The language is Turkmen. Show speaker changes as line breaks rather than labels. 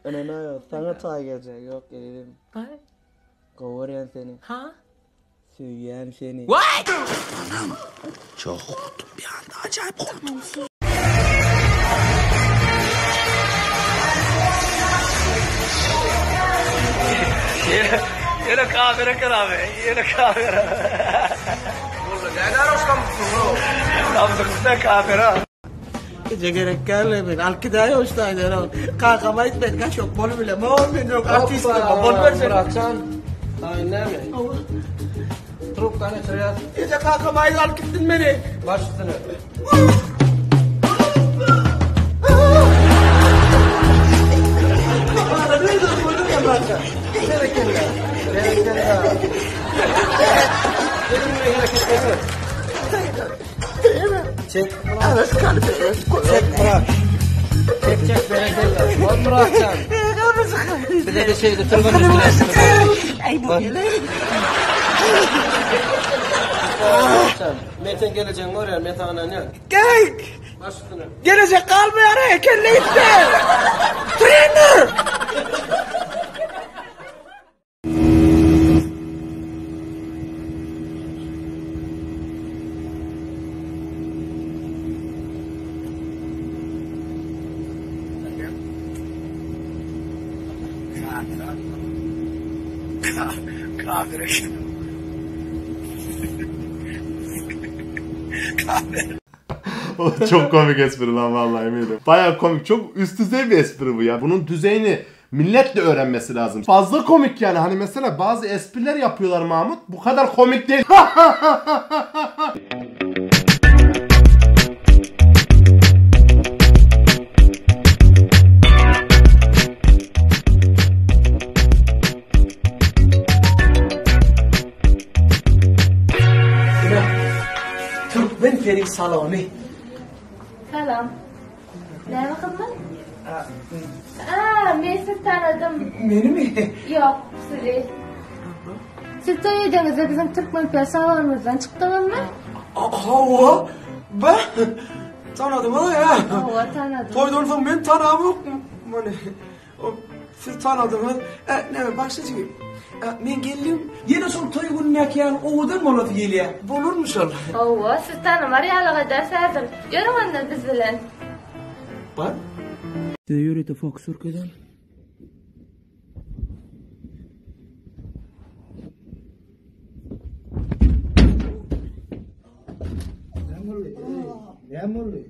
Ynanaýo, saňa taý geljek ýok ezizim.
Bar.
Gowy görýän seni.
Ha?
Söýýän seni.
What?
Anam, çok korktum bir anda, acayip korktum.
Ýene kamera karabe, ýene kamera. Samsung'da kamera.
Gije gerek däl men alyp gidäý o ştaýlary. Kakama aýt men kaçok bolup bilemok men ýok artist bolup berjek.
Muratjan, taýyn näme? Trubkany öçürýäs.
Eje kakama aýt alyp gitsin meni.
Baş üstüne. Berekella. Berekella. Eliň bilen hereketlendir. Çek. Çek Murat. Çek çek berekella. Bol Muratjan. Bize de şeýle türgenleşdiler. Men sen gelecegiňi görýän, men saňa ynanýan.
Gel.
Baş üstüne.
Gelecek galmaýar ey, kelle gitdi. Trener.
Çok komik espri lan vallahi eminim. Baya komik. Çok üst düzey bir espri bu ya. Bunun düzeyini millet de öğrenmesi lazım. Fazla komik yani. Hani mesela bazı espriler yapıyorlar Mahmut. Bu kadar komik değil.
Türkmen peri salony.
Salam. Näme hyzmat? Aa, men sizi tanadym.
Menimi?
Ýok, sizi. Siz toý edeňizde biziň Türkmen peri salonymyzdan çykdyňyzmy?
Hawa. Be. Tanadyňyz ya.
Hawa, tanadym.
Toýdan soň men tanamok. Muny. Siz tanadyňyz. E, näme bagşy jigim? E, men geldim. Ýene şol toý günündäki ýaly owadan bolasy gelýär. Bolarmy şol?
Hawa, siz tanamar ýalyk ederis häzir. Ýörüň onda biz bilen.
Bar. Size ýörite fokus görkezen. Näme boldy? Näme boldy?